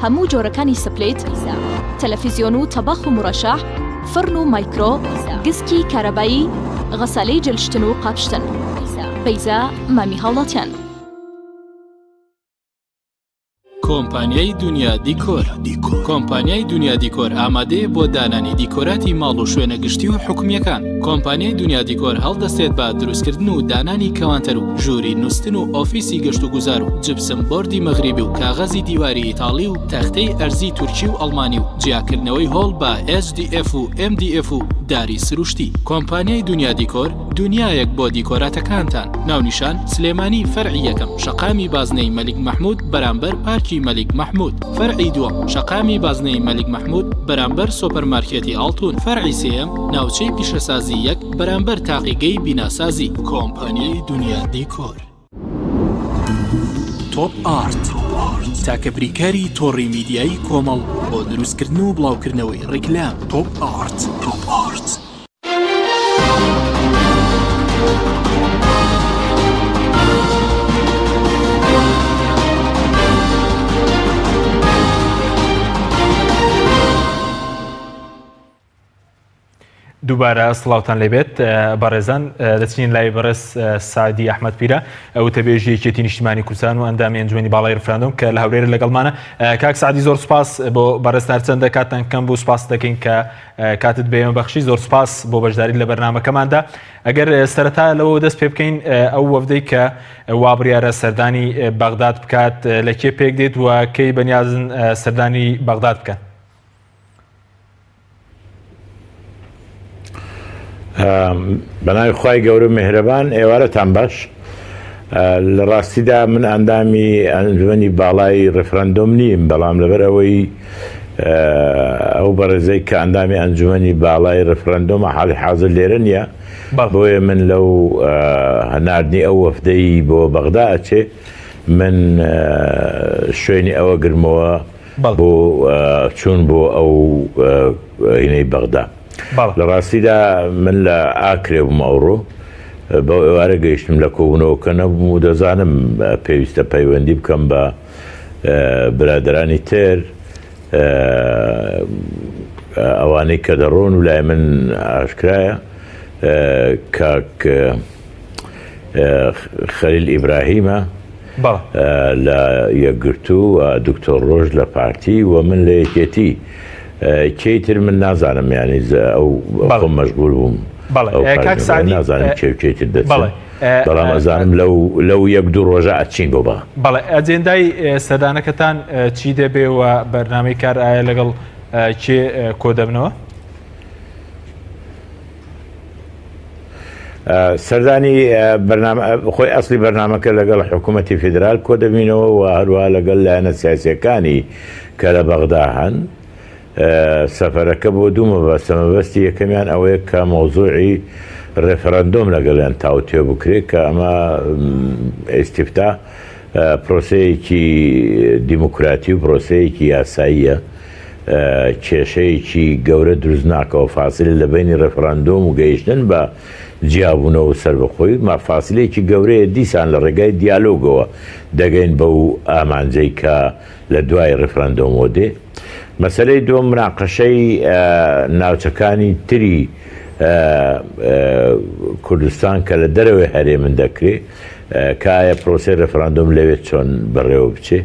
هەموو جۆرەکانی split، تەلەفیزیۆن و تەباخ و مورەشەح، فڕن و مایکرۆ، گسکی کارەبایی، غەسالەی جلشتن و قاپشتن. بەیزا مامی هاوڵاتیان. کۆمپانیای دونیا دیکۆر کۆمپانیای دونیا دیکۆر ئامادەیە بۆ دانانی دیکۆراتی ماڵ و شوێنە گشتی و حکومییەکان. کۆمپانیای دونیا دیکۆر هەڵدەستێت بە دروستکردن و دانانی کەوانتەر و ژووری نوستن و ئۆفیسی گەشتوگوزار و جپسم بۆردی مەغریبی و کاغەزی دیواری ئیتاڵی و تەختەی ئەرزی تورکی و ئەڵمانی و جیاکردنەوەی هۆڵ بە HDF و MDF و داری سروشتی. کۆمپانیای دونیا دیکۆر دونیایەک بۆ دیکۆراتەکانتان. ناونیشان، سلێمانی فەرعی یەکەم شەقامی بازنەی مەلیک مەحمود بەرامبەر پارکی مەلیک مەحمود فەرعی دووەم شەقامی بازنەی مەلیک مەحمود بەرامبەر سۆپەرمارکێتی ئاڵتون فەرعی سێیەم ناوچەی پیشەسازی یەک بەرامبەر تاقیگەی بیناسازی. کۆمپانیای دونیا دیکۆر. تۆپ ئارت تاکە بریکاری تۆڕی میدیایی کۆمەڵ بۆ دروستکردن و بڵاوکردنەوەی ڕیکلام. تۆپ ئارت. تۆپ ئارت. دووبارە سڵاوتان لێبێت بەڕێزان دەچین لای بەڕێز سعدی ئەحمد پیرە وتەبێژی یەکێتی نیشتیمانی کوردستان و ئەندامی ئەنجومەنی باڵای ڕفراندۆم کە لە هەولێر لەگەڵمانە کاک سعدی زۆر سپاس بۆ بەڕێزتان چەندە کاتتان کەم بوو سپاس دەکەین کە کاتت بە ئێمە بەخشی زۆر سپاس بۆ بەشداری لە بەرنامەکەماندا ئەگەر سەرەتا لەوە دەست پێ بکەین ئەو وەفدەی کە وا بڕیارە سەردانی بەغداد بکات لە کێ پێک دێت و کەی بەنیازن سەردانی بەغداد بکەن؟ بەناوی خوای گەورە و میهرەبان ئێوارەتان باش لە ڕاستیدا من ئەندامی ئەنجومەنی باڵای ڕێفراندۆم نیم بەڵام لەبەر ئەوەی ئەو بەڕێزەی کە ئەندامی ئەنجومەنی باڵای ڕێفراندۆمە حاڵی حاضر لێرە نییە بۆیە من لەو ناردنی ئەو وەفدەی بۆ بەغدا ئەچێ من شوێنی ئەوە گرمەوە بۆ چوون بۆ ئەو هینەی بەغدا. لە ڕاستیدا من لە ئاکرێ بووم ئەوڕۆ بەو ئێوارە گەیشتم لە کۆبوونەوەکە نەبووم و دەزانم پێویستە پەیوەندی بکەم بە برادەرانی تر ئەوانەی کە دەڕۆن و لای من ئاشکرایە کاک خەلیل ئیبراهیمە لە یەکگرتوو و دکتۆر ڕۆژ لە پارتی و من لە یەکێتی کێی تر من نازانم یانی ئەو خۆم مەشغول بووم نازانم کێ و کێی تر دەچن بەڵام ئەزانم لەو لەو یەک دوو ڕۆژە ئەچین بۆ بەغا. بەڵێ ئەجێندای سەردانەکەتان چی دەبێ و بەرنامەی کار ئایا لەگەڵ کێ کۆ دەبنەوە؟ سەردانی بەرنامە خۆی ئەسلی بەرنامەکە لەگەڵ حکوومەتی فیدرال کۆ دەبینەوە و هەروەها لەگەڵ لایەنە سیاسیەکانی کە لە بەغدا هەن سەفەرەکە بۆ دوو مەبەستە مەبەستی یەکەمیان ئەوەیە کە مەوزوعی ڕێفراندۆم لەگەڵیان تاوتوێ بکرێت کە ئەمە ئیستیفتا پرۆسەیەکی دیموکراتی و پرۆسەیەکی یاساییە کێشەیەکی گەورە دروست ناکەوە فاسلە لە بەینی ڕێفراندۆم و گەیشتن بە جیابوونەوە و سەربەخۆی ما فاسلەیەکی گەورەیە دیسان لە ڕێگای دیالۆگەوە دەگەین بەو ئامانجەی کە لە دوای ڕێفراندۆمەوە دێ مەسەلەی دووەم مناقەشەی ناوچەکانی تری کوردستان کە لە دەرەوەی هەرێمن دەکرێ کە ئایا پرۆسەی ڕێفراندۆم لەوێ چۆن بەڕێوە بچێ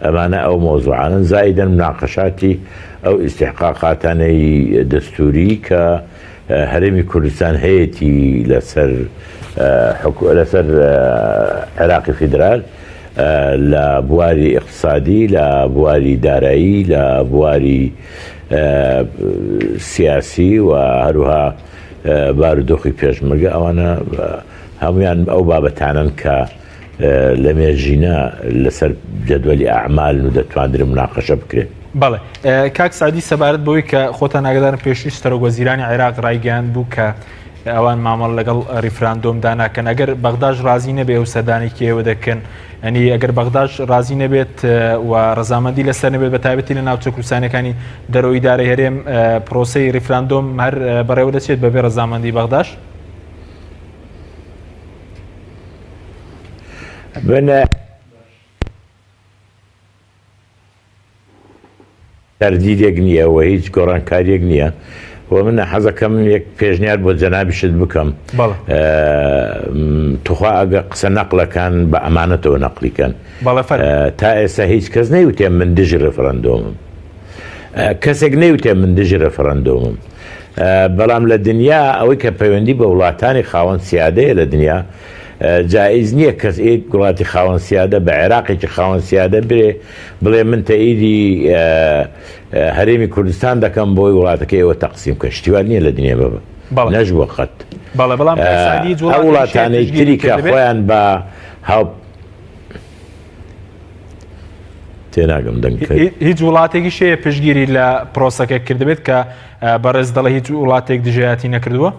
ئەمانە ئەو مەوزوعانەن زائیدەن مناقەشاتی ئەو ئیستیحقاقاتانەی دەستووری کە هەرێمی کوردستان هەیەتی لەسەر لەسەر عێراقی فیدرال لە بواری ئیقتسادی لە بواری دارایی لە بواری سیاسی و هەروها بارودۆخی پێشمەرگە ئەوانە هەمویان ئەو بابەتانەن کە لە مێژینە لەسەر جەدوەلی ئەعمالن و دەتواندرێن مناقەشە بکرێن. بەڵێ کاک سەعدی سەبارەت بەوەی کە خۆتان ئاگادارن پێشتریش سەرۆک وەزیرانی عێراق ڕایگەیاند بوو کە ئەوان مامەڵە لەگەڵ ڕیفراندۆمدا ناکەن ئەگەر بەغداش ڕازی نەبێ ئەو سەردانێکی ئێوە دەکەن ئەنی ئەگەر بەغداش ڕازی نەبێت و ڕەزامەندی لەسەر نەبێت بە تایبەتی لە ناوچە کوردستانەکانی دەرەوەی ئیدارەی هەرێم پرۆسەی ڕیفراندۆم هەر بەڕێوە دەچێت بەبێ ڕەزامەندی بەغداش؟ من تەردیدێک نییە و هیچ گۆڕانکاریەک نییە و من حەزەکەم یەک پێشنیار بۆ جەنابیشت بکەم توخوا ئەگە قسە نەقلەکان بە ئەمانەتەوە نەقلیکەن تا ئێستا هیچ کەس نەیوتێ من دژی ڕێفرەندۆمم کەسێک نەیوتێ من دژی ڕێفرەندۆمم بەڵام لە دنیا ئەوەی کە پەیوەندی بە وڵاتانی خاوەن سیادەیە لە دنیا جائیز نییە کەس ئێک وڵاتی خاوەن سیادە بە عێراقێکی خاوەن سیادە برێ بڵێ من تەئیدی هەرێمی کوردستان دەکەم بۆی وڵاتەکەی ئێوە تەقسیم کە شتی وا نییە لە دنیا بە نەشبووە قەت بەڵام ئەو وڵاتانەی تری کە خۆیان بە هاو تێناگەم دەنگ هیچ وڵاتێکیش هەیە پشتگیری لە پرۆسەکە کردبێت کە بەڕێز دەڵێ هیچ وڵاتێک دژایەتی نەکردووە؟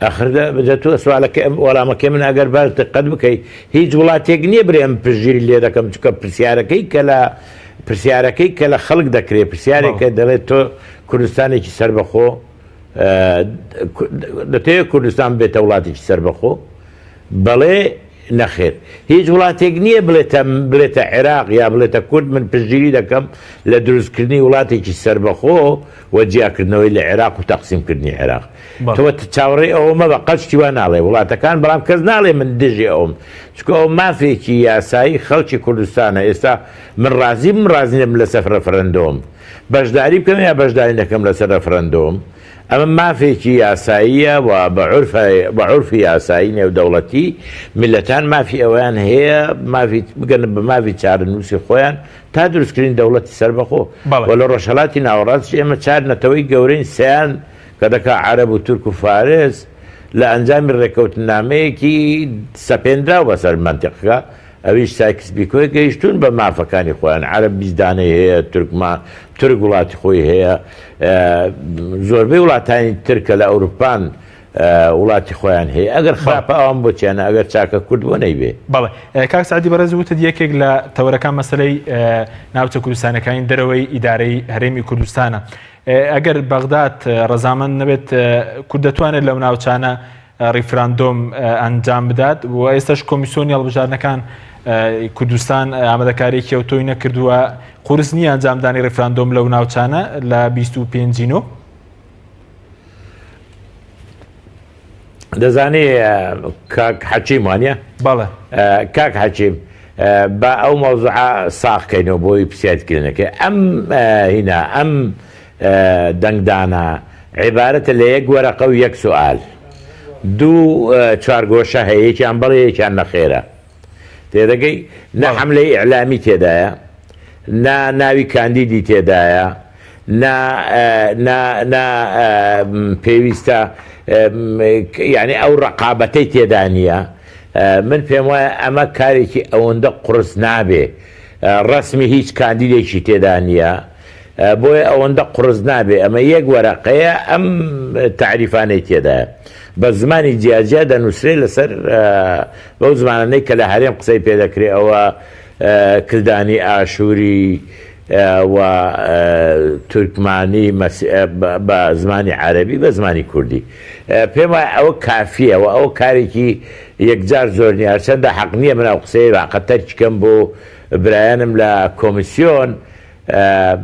ئەخر دە تۆ سوالەکە وەڵامەکەی من ئەگەر باش دقت بکەی هیچ وڵاتێک نییە برێ ئەم پشتگیری لێ دەکەم چونکە پرسیارەکەی کە لە پرسیارەکەی کە لە خەڵک دەکرێت پرسیارێکە دەڵێت تۆ کوردستانێکی سەربەخۆ دەتەوێت کوردستان بێتە وڵاتێکی سەربەخۆ بەڵێ. نەخێر هیچ وڵاتێک نییە بڵێتە بڵێتە عێراق یا بڵێتە کورد من پشتگیری دەکەم لە دروستکردنی وڵاتێکی سەربەخۆ و جیاکردنەوەی لە عێراق و تەقسیمکردنی عێراق. تۆ چاوەڕێی ئەوە مەبە قەت شتی وا ناڵێ وڵاتەکان بەڵام کەس ناڵێ من دژی ئەوم چونکە ئەوە مافێکی یاسایی خەڵکی کوردستانە ئێستا من ڕازی بم ڕازی نەبم لەسەر ڕەفرەندۆم بەشداری بکەم یا بەشداری نەکەم لەسەر ڕەفرەندۆم ئەمە مافێکی یاساییە و بە عورف بە عورفی یاسایی نێودەوڵەتی میللەتان مافی ئەوەیان هەیە مافی بگەن بە مافی چارەنووسی خۆیان تا دروستکردنی دەوڵەتی سەربەخۆ و لە ڕۆژهەڵاتی ناوەڕاستیش ئێمە چار نەتەوەی گەورەین سیان کە دەکا عەرەب و تورک و فارس لە ئەنجامی ڕێککەوتننامەیەکی سەپێنراو بەسەر مەنتیقەکە ئەویش سایکس بیکۆی گەیشتوون بە مافەکانی خۆیان عەرەب 20 دانەی هەیە تورکما تورک وڵاتی خۆی هەیە زۆربەی وڵاتانی تر کە لە ئەوروپان وڵاتی خۆیان هەیە ئەگەر خراپە ئەوان بۆچیانە ئەگەر چاکە کورد بۆ نەیبێ. بەڵێ کاک سەعدی بەڕێز وتت یەکێک لە تەوەرەکان مەسەلەی ناوچە کوردستانەکانی دەرەوەی ئیدارەی هەرێمی کوردستانە ئەگەر بەغداد ڕەزامەند نەبێت کورد دەتوانێت لەو ناوچانە ڕیفراندۆم ئەنجام بدات و ئێستاش کۆمیسیۆنی هەڵبژاردنەکان کوردستان ئامادەکاریەکی ئەوتۆی نەکردووە قورس نییە ئەنجامدانی ڕیفراندۆم لەو ناوچانە لە 25 نۆ؟ دەزانی کاک حەکیم وانە؟ بەڵێ کاک حەکیم با ئەو مەوزوعە ساغ کەینەوە بۆی پرسیارکردنەکەی ئەم هینا ئەم دەنگدانە عیبارەتە لە یەک وەرەقە و یەک سوئال دوو چوارگۆشە هەیە یەکیان بەڵێ یەکیان نەخێرە تێدەگەی نە حەملەی ئیعلامی تێدایە نا ناوی کاندیدی تێدایە نا نا نا پێویستە یعنی ئەو ڕقابەتەی تێدا نییە من پێم وایە ئەمە کارێکی ئەوەندە قورس نابێ ڕەسمی هیچ کاندیدێکی تێدا نییە بۆیە ئەوەندە قوڕس نابێ ئەمە یەک وەرەقەیە ئەم تەعریفانەی تێدایە بە زمانی جیاجیا دەنووسرێ لەسەر بەو زمانانەی کە لە هەرێم قسەی پێ دەکرێ ئەوە کلدانی ئاشووری و تورکمانی بە زمانی عەرەبی بە زمانی کوردی پێم وایە ئەوە کافیە و ئەوە کارێکی یەکجار زۆر نیە هەرچەندە حەق نییە من ئەو قسەیە حەقە تەرکی کەم بۆ برایانم لە کۆمیسیۆن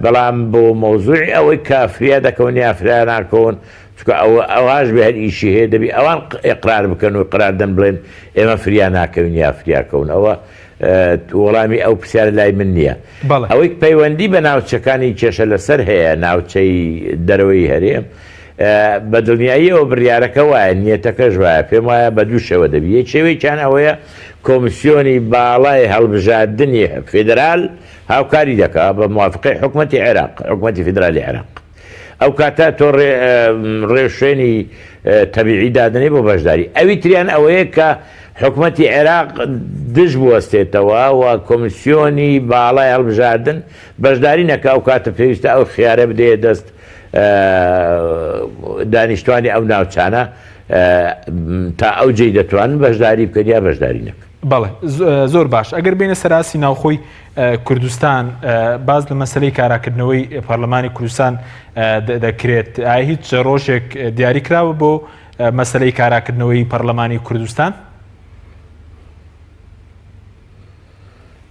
بەڵام بۆ مەوزوعی ئەوەی کە فریا دەکەون یا فریا ناکەون چونکە ئەوە ئەوهاش بێ هەر ئیشی هەیە دەبی ئەوان ئیقرار بکەن و قرار دەن بڵێن ئێمە فریا ناکەوین یا فریا کەون ئەوە وەڵامی ئەو پرسیارە لای من نییە ئەوەی پەیوەندی بە ناوچەکانی کێشە لەسەر هەیە ناوچەی دەرەوەی هەرێم بە دڵنیاییەوە بڕیارەکە وایە نیەتەکەش وایە پێم وایە بە دوو شێوە دەبی یەک شێوەیەکیان ئەوەیە کۆمیسیۆنی باڵای هەڵبژاردنی فیدرال هاوکاری دەکا بە موافقەی حکومەتی عێراق، حکومەتی فیدرالی عێراق. ئەو کاتە تۆ ڕێوشوێنی تەبیعی دادەنێی بۆ بەشداری. ئەوی تریان ئەوەیە کە حکومەتی عێراق دژ بوەستێتەوە و کۆمیسیۆنی باڵای هەڵبژاردن بەشداری نەکا، ئەو کاتە پێویستە ئەو خیارە بدەیە دەست دانیشتوانی ئەو ناوچانە تا ئەو جێی دەتوانن بەشداری بکەن یا بەشداری نەکەن. بەڵێ زۆر باش ئەگەر بینە سەراسی ناوخۆی کوردستان باز لە مەسلەی کاراکردنەوەی پەرلەمانی کوردستان دەکرێت ئایا هیچ ڕۆژێک دیاری کراوە بۆ مەسلەی کاراکردنەوەی پەرلەمانی کوردستان؟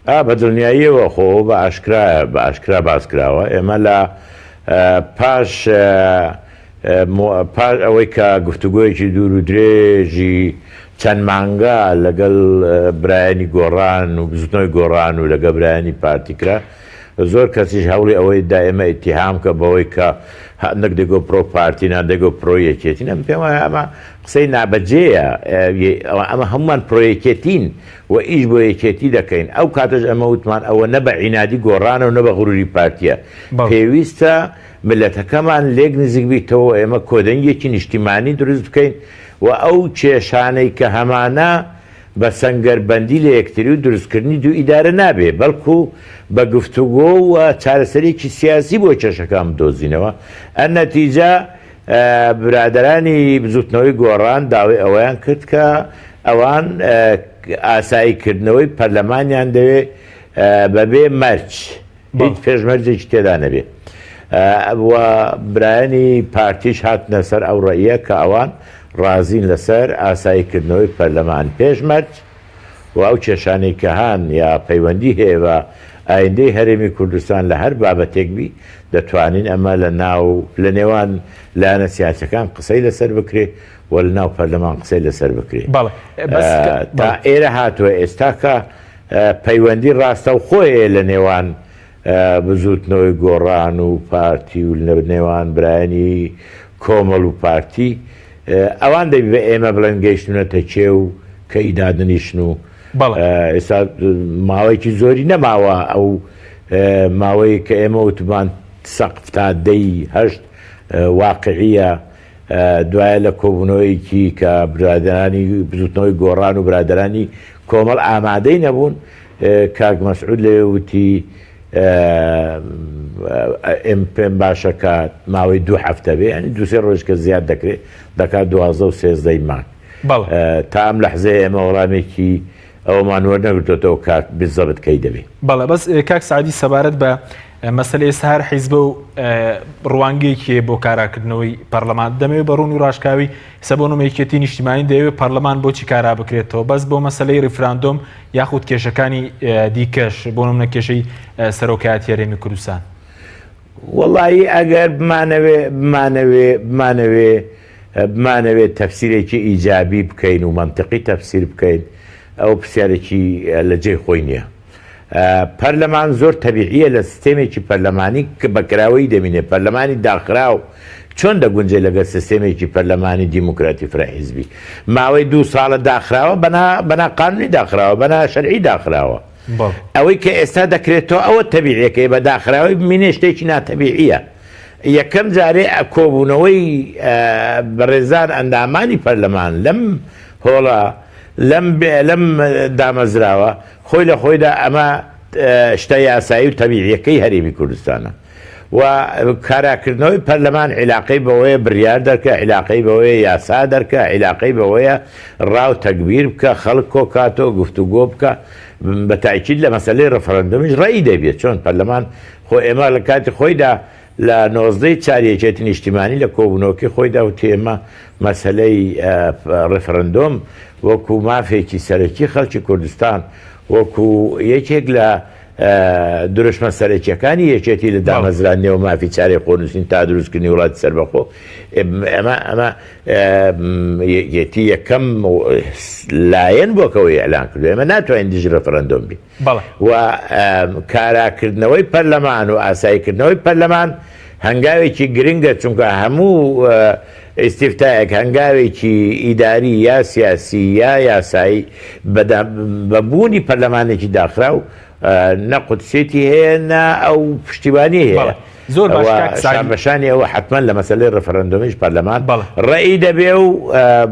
ئا بە دڵنیاییەوە خۆ بە ئاشکرایە بە ئاشکرا باس کراوە ئێمە لە پاش پاش ئەوەی کە گفتوگۆیەکی دوور و درێژی چەند مانگە لەگەڵ برایانی گۆڕان و بزوتنەوەی گۆڕان و لەگەڵ برایانی پارتی کرا زۆر کەسیش هەوڵی ئەوەی دا ئێمە ئیتیهام کە بەوەی کە هەندێک دەگۆ پرۆ پارتین هەندێک گۆ پرۆ یەکێتین ئەم پێم وایە ئەمە قسەی نابەجێیە ئەمە هەمومان پرۆ یەکێتین و ئیش بۆ یەکێتی دەکەین ئەو کاتەش ئەمە وتمان ئەوە نە بە عینادی گۆڕانە و نە بە غروری پارتیە پێویستە مللەتەکەمان لێک نزیک بیتەوە ئێمە کۆدەنگێکی نیشتیمانی دروست بکەین و ئەو کێشانەی کە هەمانە بە سەنگەر بەندی لە یەکتری و دروستکردنی دوو ئیدارە نابێ بەڵکو بە گفتوگۆ و چارەسەرێکی سیاسی بۆ کێشەکان بدۆزینەوە النتیجە برادەرانی بزوتنەوەی گۆڕان داوای ئەوەیان کرد کە ئەوان ئاسایی کردنەوەی پەرلەمانیان دەوێ بەبێ مەرج هیچ پێشمەرجێکی تێدا نەبێ و برایانی پارتیش هاتنە سەر ئەو ڕەئیە کە ئەوان ڕازین لەسەر ئاسایی کردنەوەی پەرلەمان پێش مەرج. و ئەو کێشانەی کە هان یا پەیوەندی هەیە بە ئایندەی هەرێمی کوردستان لە هەر بابەتێک بی دەتوانین ئەمە لە ناو لە نێوان لایەنە سیاسەکان قسەی لەسەر بکرێ و لە ناو پەرلەمان قسەی لەسەر بکرێ. بەڵێ بەس تا ئێرە هاتووە ئێستاکە پەیوەندی ڕاستەوخۆ هەیە لە نێوان بزووتنەوەی گۆڕان و پارتی و لە نێوان برایانی کۆمەڵ و پارتی ئەوان دەبی بە ئێمە بڵێن گەیشتونەتە کێ و کەی دادنیشن و ئێستا ماوەیەکی زۆری نەماوە ئەو ماوەی کە ئێمە وتمان سەقف تا دەی هەشت واقعیە دوایە لە کۆبوونەوەیەکی کە برادەرانی بزوتنەوەی گۆڕان و برادەرانی کۆمەڵ ئامادەی نەبوون کاک مەسعود لەوێ وتی ئێم پێم باشە کە ماوەی دوو هەفتە بێ ینی دوسێ ڕۆژ کە زیاد دەکرێت دەکات دوازدە و سێزدەی مانگ تا ئەم لەحزەیە ئێمە وەڵامێکی ئەوەمان وەرنەگرتۆتەوە کاک بالزەبت کەی دەبێ. بەڵێ بەس کاک سەعدی سەبارەت بە مەسەلەی ئێستا هەر حیزبە و ڕوانگەیەکی هەیە بۆ کاراکردنەوەی پەرلەمان دەمەوێت بە ڕوون و ڕاشکاوی سە بۆ نمە یەکێتی نیشتیمانی دەیەوێت پەرلەمان بۆچی کارا بکرێتەوە بەس بۆ مەسەلەی ڕیفراندۆم یاخود کێشەکانی دیکەش بۆ نمونە کێشەی سەرۆکایەتی هەرێمی کوردستان. وەڵایی ئەگەر بمانەوێ بمانەوێ بمانەوێ بمانەوێت تەفسیرێکی ئیجابی بکەین و مەنتقی تەفسیر بکەین ئەوە پرسیارێکی لە جێی خۆی نییە. پەرلەمان زۆر تەبیعیە لە سیستێمێکی پەرلەمانی بە کراوەیی دەمینێ، پەرلەمانی داخراو چۆن دەگونجێ لەگەر سیستێمێکی پەرلەمانی دیموکراتی فرە حیزبی؟ ماوەی دوو ساڵە داخراوە بە ناقانونی داخراوە، بە ناشەرعی داخراوە. ئەوەی کە ئێستا دەکرێتەوە ئەوە تەبیعیەکەی بە داخراوەی بمینێ شتێکی ناتەبیعیە. یەکەم جارێ کۆبوونەوەی بەڕێزان ئەندامانی پەرلەمان لەم هۆڵە لەم لەم دامەزراوە خۆی لە خۆیدا ئەمە شتە یاسایی و تەبیعیەکەی هەرێمی کوردستانە و کاراکردنەوەی پەرلەمان عیلاقەی بەوەیە بریار دەرکە عیلاقەی بەوەیە یاسا دەرکە عیلاقەی بەوەیە ڕاو تەگبیر بکە خەڵک کۆکاتەوە گفتوگۆ بکە بە تاکید لە مەسەلەی ڕفرەندۆمیش ڕێی دەبێت چۆن پەرلەمان خۆ ئێمە لە کاتی خۆیدا لە 19 چار یەکێتی نیشتیمانی لە کۆبوونەوەکەی خۆیدا وتی ئێمە مەسەلەی ڕفرەندۆم وەکو مافێکی سەرەکی خەڵکی کوردستان وەکو یەکێک لە دروشمە سەرەکیەکانی یەکێتی لە دامەزراندنەوە مافی چارەی خۆنووسین تا دروستکردنی وڵاتی سەربەخۆ ئەمە ئەمە یەکێتی یەکەم لایەن بۆ کەەوەی ئەلان کردو ئێمە ناتوانین دژی ڕفرەندۆم بین و کاراکردنەوەی پەرلەمان و ئاساییکردنەوەی پەرلەمان هەنگاوێکی گرنگە چونکە هەموو ئیستیفتایەک هەنگاوێکی ئیداری یا سیاسی یا یاسایی بە بوونی پەرلەمانێکی داخراو نە قودسیەتی هەیە نە ئەو پشتیوانی هەیە. زۆر باش کاک سەعدی. شان بە شانی ئەوە حەتمەن لە مەسەلەی ڕێفەرەندۆمیش پەرلەمان ڕەئی دەبێ و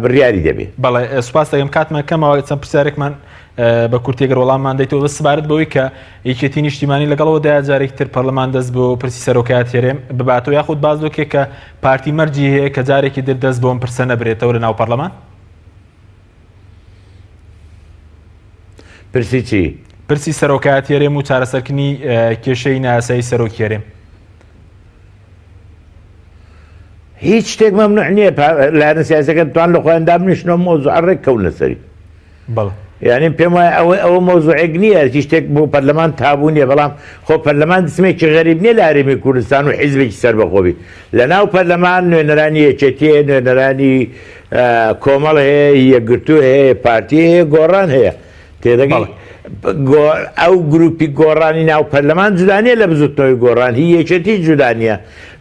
بڕیاری دەبێ. بەڵێ سوپاس دەکەم کاتمان کەمە چەند پرسیارێکمان بە کورتی گەر وەڵاممان دەیتەوە بەس سەبارەت بەوەی کە یەکێتی نیشتیمانی لەگەڵەوە دایە جارێکی تر پەرلەمان دەست بۆ پرسی سەرۆکایەتی هەرێم بباتەوە یاخود باس لەوە کە پارتی مەرجی هەیە کە جارێکی تر دەست بۆ ئەم پرسە نەبرێتەوە لە ناو پەرلەمان؟ پرسی چی؟ پرسی سەرۆکایەتی هەرێم و چارەسەرکردنی کێشەی نایاسایی سەرۆکی هەرێم. هیچ شتێک مەمنوع نییە لایەنە سیاسەکە توان لە خۆیان دابنیشنەوە مەوزوعە ڕێک کەون لەسەری. بەڵێ. یعنی پێم وایە ئەوە ئەوە مەوزوعێک نییە هیچ شتێک بۆ پەرلەمان تابوو نییە بەڵام خۆ پەرلەمان جسمێکی غەریب نییە لە هەرێمی کوردستان و حیزبێکی سەربەخۆ بی لە ناو پەرلەمان نوێنەرانی یەکێتی هەیە نوێنەرانی کۆمەڵ هەیە یەکگرتوو هەیە پارتی هەیە گۆڕان هەیە تێدەگەی ئەو گروپی گۆڕانی ناو پەرلەمان جودا نییە لە بزوتنەوەی گۆڕان هی یەکێتی جودا نییە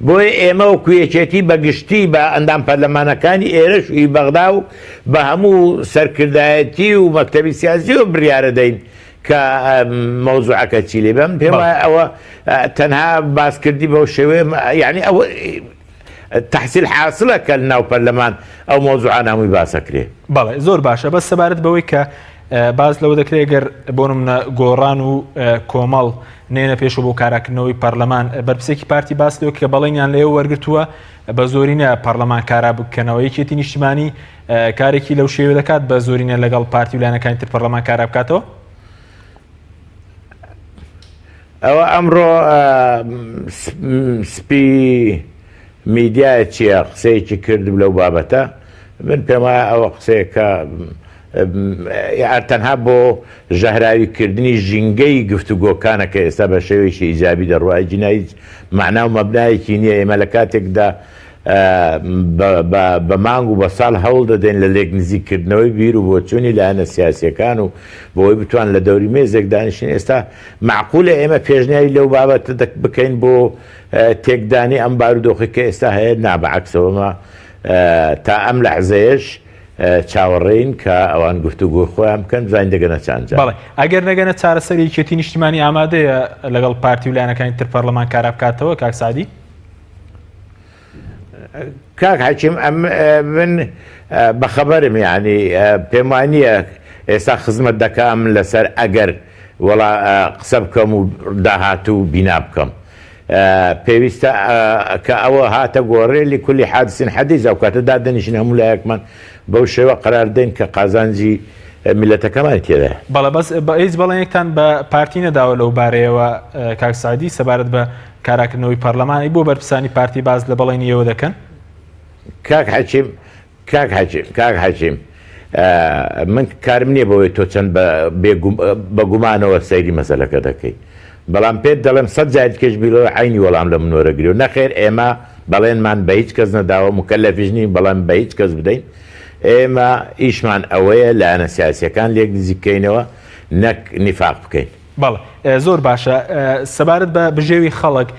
بۆیە ئێمە وەکو یەکێتی بە گشتی بە ئەندام پەرلەمانەکانی ئێرەش و ئی بەغدا و بە هەموو سەرکردایەتی و مەکتەبی سیاسیەوە بریارە دەین کە مەوزوعەکە چی لێ بێ. من پێم وایە ئەوە تەنها باسکردنی بەو شێوەیە یعنی ئەوە تەحسیل حاسڵە کە لەناو پەرلەمان ئەو مەوزوعانە هەمووی باسەکرێ. بەڵێ زۆر باشە بەس سەبارەت بەوەی کە باس لەوە دەکرێت گەر بۆ نمونە گۆڕان و کۆمەڵ نێنە پێشەوە بۆ کاراکردنەوەی پەرلەمان بەرپرسێکی پارتی باس لەوە کە بەڵێنیان لێوە وەرگتووە بە زۆرینە پەرلەمان کارا بکەنەوە یەکێتی نیشتیمانی کارێکی لەو شێوە دەکات بە زۆرینە لەگەڵ پارتی و لایەنەکانی تر پەرلەمان کارا بکاتەوە؟ ئەوە ئەمڕۆ سپی میدیایە چییە قسەیەکی کرد لەو بابەتە من پێم وایە ئەوە قسەیەکە. تەنها بۆ ژەهراوی کردنی ژینگەی گفتوگۆکانە کە ئێستا بە شێوەیەکی ئیجابی دەڕوا، ئەگینا هیچ مەعنا و مەبنایەکی نییە، ئێمە لە کاتێکدا بە مانگ و بە ساڵ هەوڵ دەدەین لە لێک نزیک کردنەوەی بیر و بۆچوونی لایەنە سیاسییەکان و بۆی بتوان لە دەوری مێزێک دانیشن، ئێستا مەعقولە ئێمە پێشنیاری لەو بابەتە بکەین بۆ تێکدانی ئەم بارودۆخەی کە ئێستا هەیە؟ نا، بە عەکسەوە ئێمە تا ئەم لەحزەیەش چاوەڕێین کە ئەوان گفتوگۆی خۆیان بکەن بزانین دەگەنە چ ئەنجامێک. بەڵێ ئەگەر نەگەنە چارەسەری یەکێتی نیشتیمانی ئامادەیە لەگەڵ پارتی و لایەنەکانی تر پەرلەمان کارا بکاتەوە کاک سەعدی؟ کاک حەکیم ئەم من بەخەبەرم یانی پێم وانییە ئێستا خزمەت دەکا من لەسەر ئەگەر وەڵا قسە بکەم و داهاتوو بینا بکەم. پێویستە کە ئەوە هاتە گۆڕێ لکل حادث حدیث ئەو کاتە دادەنیشین هەموو لایەکمان بەو شێوە قەرار دەین کە قازانجی میللەتەکەمانی تێدایە. بەڵێ بەس هیچ بەڵێنێکتان بە پارتی نەداوە لەو بارەیەوە کاک سەعدی سەبارەت بە کاراکردنەوەی پەرلەمان ئەی بۆ بەرپرسانی پارتی باس لە بەڵێنی ئێوە دەکەن؟ کاک حەکیم کاک حەکیم کاک حەکیم من کارم نییە بەوەی تۆ چەند بە گومانەوە سەیری مەسەلەکە دەکەی بەڵام پێت دەڵێم سەد جاری دیکەش بیڵێ عەینی وەڵام لە من وەرەگری و نەخێر ئێمە بەڵێنمان بە هیچ کەس نەداوە موکەلەفیش نین بەڵێن بە هیچ کەس بدەین ئێمە ئیشمان ئەوەیە لایەنە سیاسیەکان لێک نزیک کەینەوە نەک نیفاق بکەین. بەڵێ زۆر باشە سەبارەت بە بژێوی خەڵک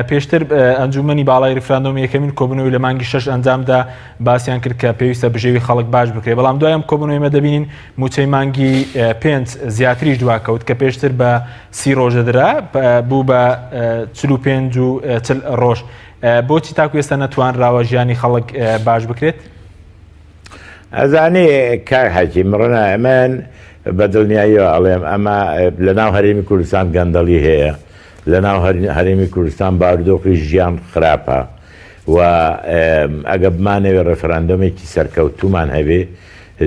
پێشتر ئەنجومەنی باڵای ریفراندۆم یەکەمین کۆبوونەوەی لە مانگی شەش ئەنجامدا باسیان کرد کە پێویستە بژێوی خەڵک باش بکرێت بەڵام دوای ئەم کۆبوونەوەی ئێمە دەبینین موچەی مانگی پێنج زیاتریش دواکەوت کە پێشتر بە سی ڕۆژ دەدرا بوو بە 45 و 40 ڕۆژ بۆچی تاکو ئێستا نەتوانراوە ژیانی خەڵک باش بکرێت؟ ئەزانی کاک حەکیم ڕنا من بە دڵنیاییەوە ئەڵێم ئەمە لە ناو هەرێمی کوردستان گەندەڵی هەیە لە ناو هەرێمی کوردستان بارودۆخی ژیان خراپە و ئەگە بمانەوێ ڕێفراندۆمێکی سەرکەوتومان هەبێ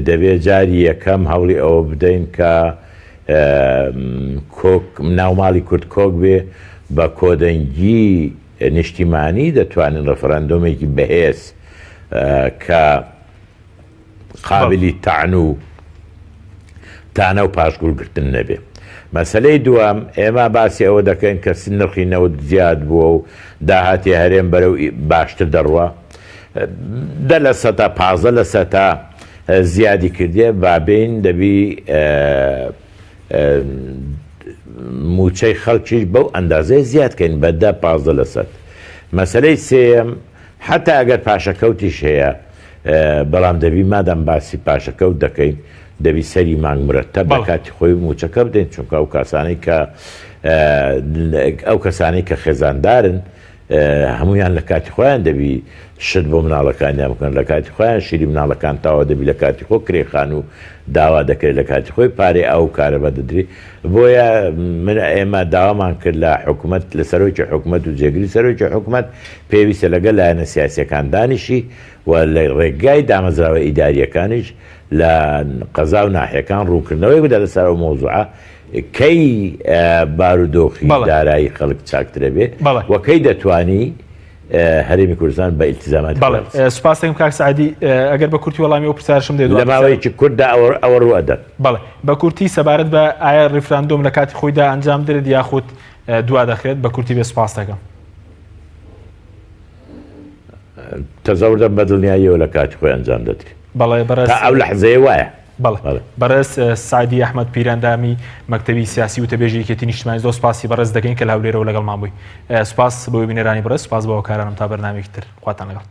دەبێ جاری یەکەم هەوڵی ئەوە بدەین کە کۆک ناوماڵی کورد کۆک بێ بە کۆدەنگی نیشتیمانی دەتوانین ڕێفراندۆمێکی بەهێز کە قابلی تەعن و تانە و پاشگوڵ گرتن نەبێ. مەسەلەی دووەم، ئێمە باسی ئەوە دەکەین کە نرخی نەوت زیاد بووە و داهاتی هەرێم بەرەو باشتر دەڕوا. دە لە سەتا، 15 لە سەتا زیادی کردیە، با بێین دەبی مووچەی خەڵکیش بەو ئەندازەیە زیاد کەین بە دە، 15 لە سەد. مەسەلەی سێیەم، حەتا ئەگەر پاشەکەوتیش هەیە بەڵام دەبی مادام باسی پاشەکەوت دەکەین دەبی سەری مانگ مرەتەب لە کاتی خۆی موچەکە بدەین چونکە ئەو کاسانەی کە ئەو کەسانەی کە خێزاندارن هەمویان لە کاتی خۆیان دەبی شت بۆ مناڵەکانیان بکەن لە کاتی خۆیان شیری مناڵەکان تاوە دەبی لە کاتی خۆ کرێخان و داوا دەکرێت لە کاتی خۆی پارەی ئاو و کارەبا دەدرێت بۆیە من ئێمە داوامان کرد لە حکومەت لە سەرۆکی حکومەت و جێگری سەرۆکی حکومەت پێویستە لەگەڵ لایەنە سیاسیەکان دانیشی و لە ڕێگای دامەزراوە ئیداریەکانیش لە قەزا و ناحیەکان ڕوونکردنەوەیەک بدات لەسەر ئەو مەوزوعە کەی بارودۆخی دارایی خەڵک چاکترە بێ و کەی دەتوانی هەرێمی کوردستان بە ئیلتیزاماتی بەڵێ سوپاس دەکەم کاک سەعدی ئەگەر بە کورتی وەڵامی ئەو پرسیارشم دەی لە ماوەیەکی کورتدا ئەوە ڕوو ئەدات. بەڵێ بە کورتی سەبارەت بە ئایا ڕیفراندۆم لە کاتی خۆیدا ئەنجام درێت یاخود دوا دەخرێت بە کورتی بێ سوپاس دەکەم. تەزەور دەم بە دڵنیاییەوە لە کاتی خۆی ئەنجام دەدرێت. بەڵێ بەڕێز تا ئەو لەحزەیە وایە. بەڵێ بەڕێز سەعدی ئەحمەد پیر ئەندامی مەکتەبی سیاسی وتەبێژی یەکێتی نیشتمانی زۆر سوپاسی بەڕێز دەکەین کە لە هەولێرەوە لەگەڵمان بووی سوپاس بۆ بینەرانی بەڕێز سوپاس بۆ هاوکارانم تا بەرنامەیەکی تر خواتان لەگەڵ.